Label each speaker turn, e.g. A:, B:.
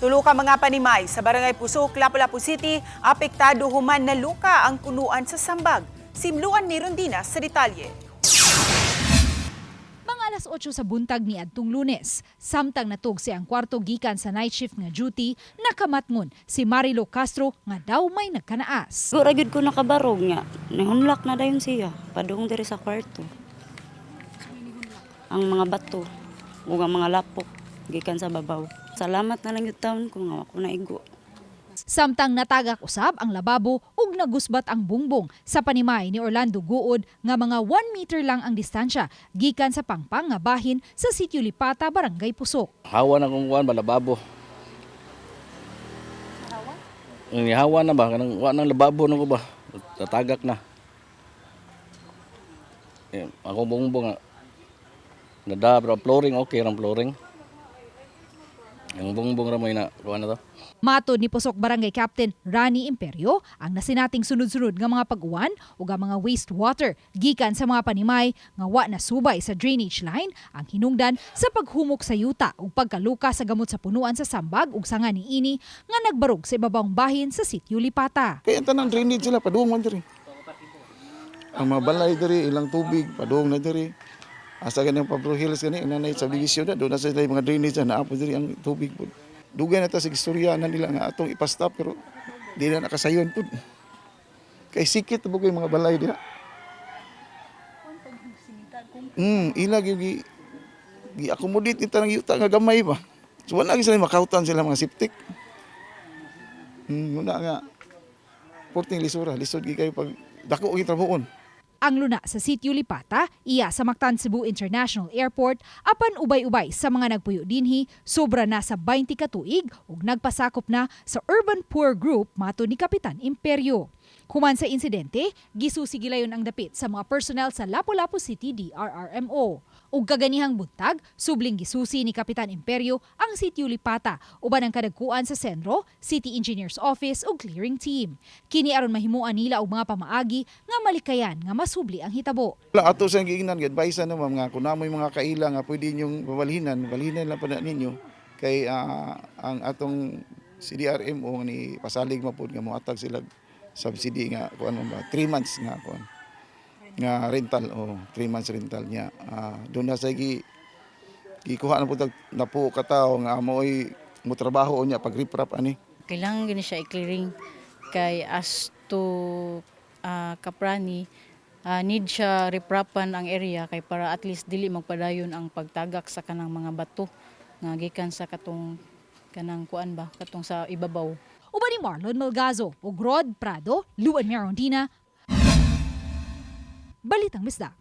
A: Tulo ka mga panimay sa Barangay Pusok, Lapu-Lapu City, apektado human naluka ang punuan sa sambag. Si Luan Mirondina sa detalye.
B: Mga alas 8 sa buntag ni adtong Lunes, samtang natug sa iyang kwarto gikan sa night shift nga duty, nakamatngon si Marilo Castro nga daw may nagkanaas.
C: Gura gyud ko nakabarog nga. Nihunlak na dayon siya. Padung diri sa kwarto. Ang mga bato ug ang mga lapok gikan sa babaw. Salamat na lang yung taon ko nga ako naigo.
B: Samtang natagak usab ang lababo ug nagusbat ang bungbong sa panimay ni Orlando Guod nga mga 1 meter lang ang distansya gikan sa pangpang nga bahin sa Sitio Lipata, Barangay Pusok.
D: Hawa na kung kuan ba lababo. Hawa? Ang hawa na ba kanang wa nang lababo na ko ba. Tatagak na. Eh, ako bongbong nga. Nada pero flooring okay rang flooring. Ang bongbong ra may na kuan na to.
B: Matod ni Pusok Barangay Captain Rani Imperio, ang nasinating sunod-sunod nga mga pag-uwan ug ang mga wastewater gikan sa mga panimay nga wa na subay sa drainage line ang hinungdan sa paghumok sa yuta ug pagkaluka sa gamot sa punuan sa sambag ug sanga niini nga nagbarog sa ibabawng bahin sa Sitio Lipata.
E: Kaya ang tanang drainage sila, padung man diri. Ang mga balay diri, ilang tubig, padung na diri. Asa gani ang Pablo Hills gani, ang nanay sa subdivision na, doon na sila yung mga drainage na naapo diri ang tubig po. Dugay na ta sa istorya na nila nga atong ipastop pero di na nakasayon pud. Kay sikit po kay mga balay diha. Ila gyud gi gi-accommodate ni tanang yuta nga gamay ba. So wala gyud sila makautan sila mga septic. Muna nga porting lisura, lisod gyud kayo pag dako og trabuon.
B: Ang luna sa Sitio Lipata, iya sa Mactan Cebu International Airport, apan ubay-ubay sa mga nagpuyo dinhi, sobra na sa 20 ka tuig ug nagpasakop na sa Urban Poor Group, mato ni Kapitan Imperio. Human sa insidente, gisusi gilayon ang dapit sa mga personnel sa Lapu-Lapu City DRRMO. Ug kaganihang buntag, subling gisusi ni Kapitan Imperio ang Sitio Lipata uban ang kadagkuan sa Senro, City Engineers Office ug clearing team. Kini aron mahimuan nila og mga pamaagi nga malikayan nga masubli ang hitabo.
E: Wala ato sa giingnan gi-advise na ma'am nga kung namoy mga kaila nga pwede ninyong babalhinan, balhinan lang pa na ninyo kay ang atong CDRMO ni pasalig mapud nga moatag sila subsidy nga kuan man ba 3 months nga kuan nga rental o 3 months rental niya. Doon na sa gi gikuha na pud na po ka tawo nga mo'y mo trabaho niya pag riprap ani.
F: Kailangan gini siya i-clearing kay as to Kaprani, need siya riprapan ang area kay para at least dili magpadayon ang pagtagak sa kanang mga bato nga gikan sa katong kanang kuan ba katong sa ibabaw.
B: Uban ni Marlon Malgazo ug Rod Prado, Luan Merondina. Balitang Bisdak.